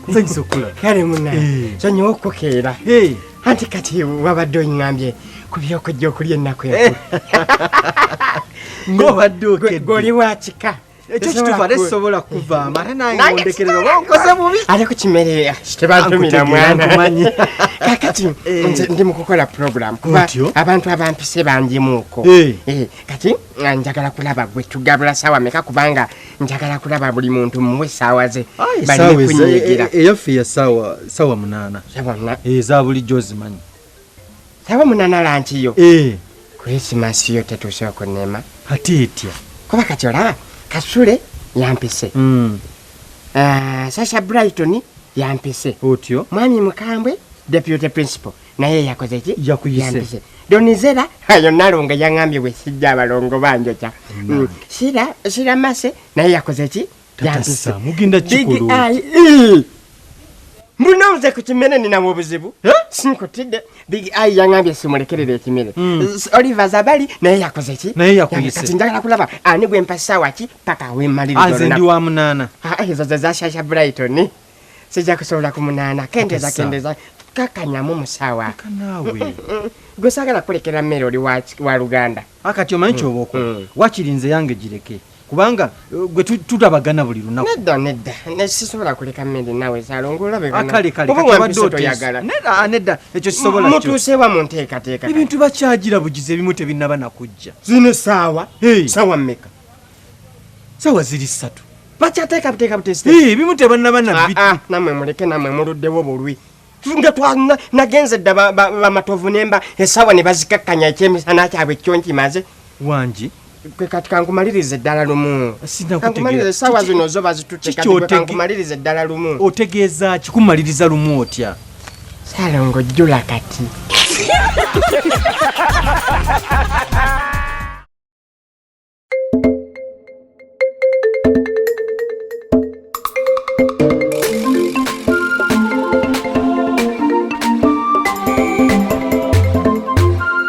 Nsanyusa okukulaba. Kale munange, Eh. sonyiwa okukukeera. Eh. Anti kati wabadde oŋŋambye ku byokujja okulya ennaku enkulu. Ng'obadde okedde. Gwe oli wa kika. Ekyo kituufu, ate sisobola kuvaamu, ate nange Nange ondekerera oba onkoze bubi. Ate ku kimere tebantumira Nkutegeera, mwana. nkumanyi. Kakati Eh. nze ndi mu kukola program kuba Otyo? abantu abampise bangimuuko. Eh. Eh, kati nga njagala kulaba gwe tugabula saawa meka, kubanga njagala kulaba buli muntu muwe essaawa ze Ayi, baleme essaawa kunyiigira. Eyaffe ya saawa 8. Saawa Eza bulijjo ozimanyi. Saawa 8 lunch yo. Eh. Krisimasi yo tetuuse okunnema. Ate etya? Kuba kati olaba Kasule yampise. Ah, Sasha Brighton yampise. Otyo? Mwami Mukambwe, deputy principal, naye yakoze ki? Yakuyise. Yampise. Donizera ayo Nalongo yaŋŋambye bwe sijja abalongo banjokya. Sira Mase naye yakoze ki? Tata Yampise. Sam, mugenda Big kikola Eye, eh. Mbuno nze ku kimere ninamu obuzibu. Sinkutidde. Big Eye yaŋŋambye simulekerera ekimere. Oliver Zabali naye yakoze ki? Naye yakuyise. Kati njagala kulaba ani gwe mpa ssaawa ki paka wemmaliriza Nze ndi olunaku. wa 8. Ah, ezo ze za Shasha Brighton. Sijja kusobola ku 8. Kendeeza, Tata Sam. kendeeza. Kakanyamu mu ssaawa. Leka naawe. Gwe saagala kulekera mmere, oli wa Luganda. Akati omanyi kyoba okola, wakiri nze yange gireke, kubanga gwe tutabagana buli lunaku. Nedda, nedda. Ne sisobola kuleka mmere naawe, Saalongo, olabe Ah, kale kale, oba kati obadde wampise oteesa. toyagala. Nedda, ah, nedda, ekyo sisobola kyo. Mutuusewa mu nteekateeka? Ebintu bakyagira bugizi, ebimu tebinnaba nakujja. Zino essaawa? Hey. Saawa mmeka? Saawa ziri 3. Bakyateekateeka butesi? Eh, ebimu tebannaba na Ah, ah, nammwe muleke, nammwe muluddewo bulwi. Nga nagenze dda bamatovu nemba essaawa ne bazikakkanya, ekyemisana kyabwe kyo nkimaze. Wangi. Gwe kati kankumalirize eddala lumu. Sinnakutegeera. Kankumalirize, essaawa zino zo bazitutte Kiki kati gwe kankumalirize eddala lumu. Otegeeza ki kumaliriza lumu otya? Saalongo, jjula kati.